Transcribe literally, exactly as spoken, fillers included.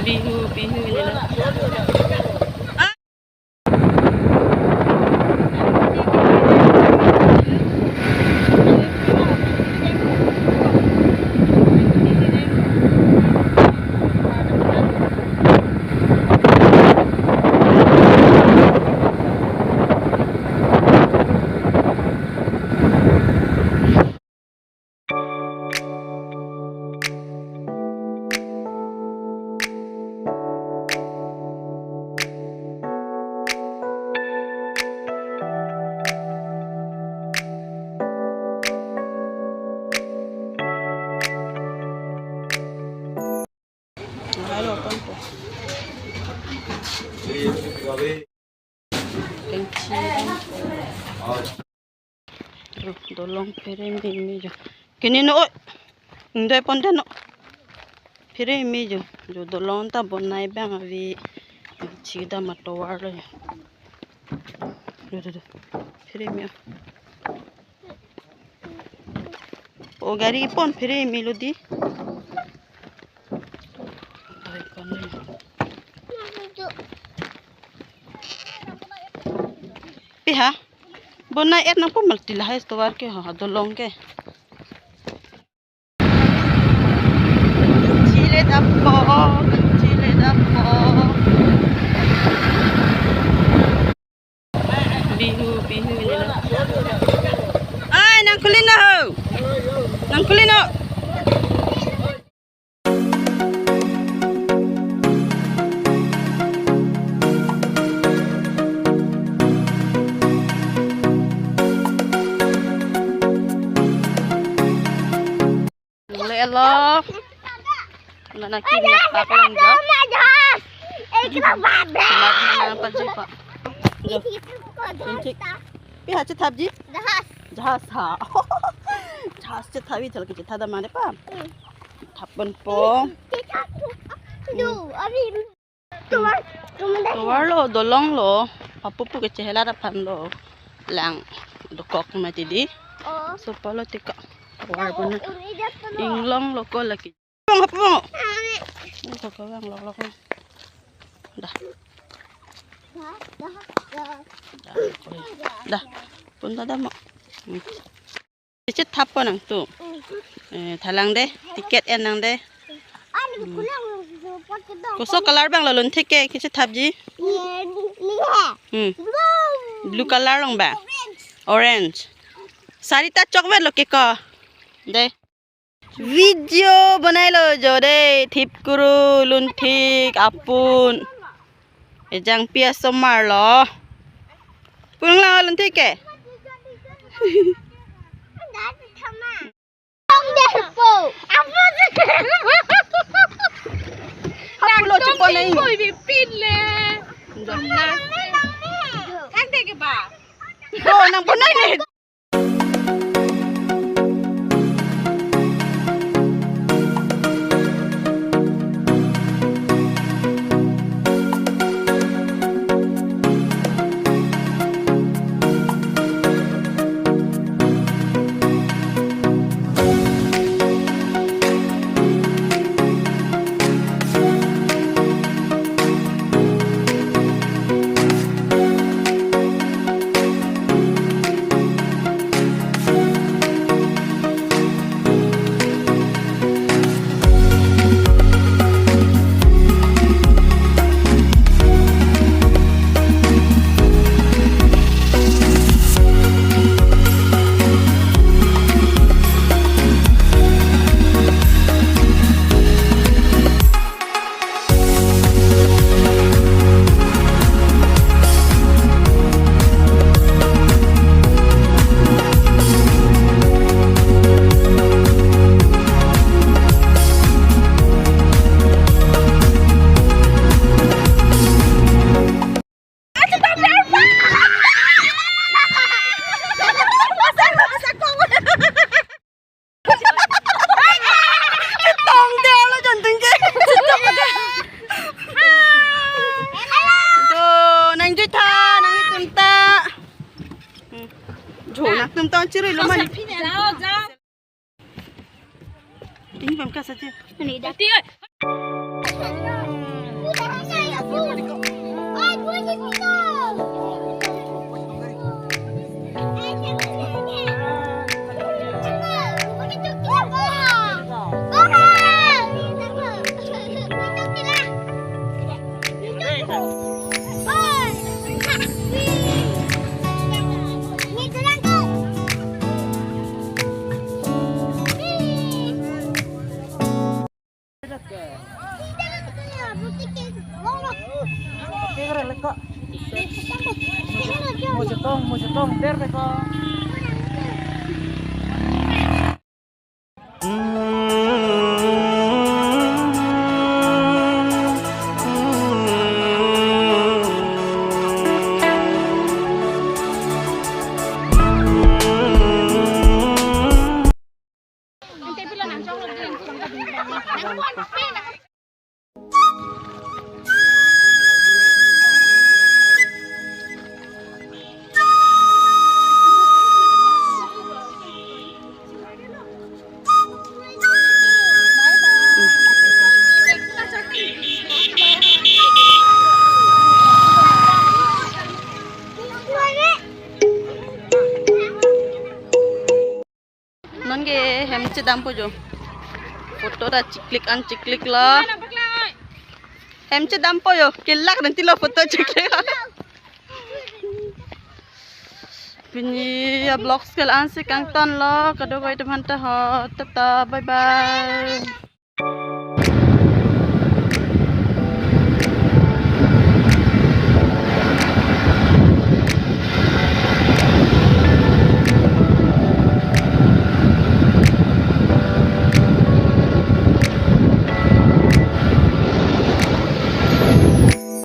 Bihu, bihu nila. Hello, Tonto. Kengchi dam. Dolong phere meme jo. Kini no, oi. Indoi pon deno. Phere meme jo. Jo dolong ta bonai abang ave. Kengchi dam atovar lo jo. Do, do, do. Phere meme. O gari pon phere meme lo di. Pi ha? Bonai et nangpo mal ti lahai atovar ke ha, dolong ke. Chile dapo, chile dapo. Bihu, bihu nila. Ai, nang kulino ho. Nang kulino. Lelo. Nana kimi apa ko lang jo. Smart na pa ji pa. Jo. Pi ha chethap ji? Jahas. Jahas ha. Jahas chethap i thal ke chethap da mane pa. Thap pon po. Tovar, tovar lo, dolong lo, papupu ke chehela aphan lo, lang dokok mati di. Oh. So polo tika, tovar bona. Inglong lo ko laki. Bang, apa bang? Ini toko bang, lok lok. Dah. Dah. Dah. Pun tada mo. Hmm. Chethap po nangtum. Eh, thalang de, ticket en nang de. Koso color bang lo lun theke, kechethap ji? Hmm. Blue color long bang. Orange. Sarita chok vet lo ke ko. De. Video bonai lo jo de, thip kuru lun thik apun. Ejang pi asomar lo. Pun lang lun thik ke? Apun lo chepo nai. Koi bi pin le. Thang de ke ba? Oh, nang bonai ne. Tong de lo jon tung ke. Do, nang jui tha, nang jui tum ta. Hmm. Jo, nang tum ta chiri lo man. Ini bang kasa je. Ini dah. Mo chetong, mo chetong, der beko. Non ke hem chedampo jo. Photo ta chiklik an chiklik lo. Hem chedampo jo. Kelak nanti lo photo chiklik. Pini a-vlogs ke la-an si kangton lo. Kadokave atum aphan ta ho. Tata, bye bye.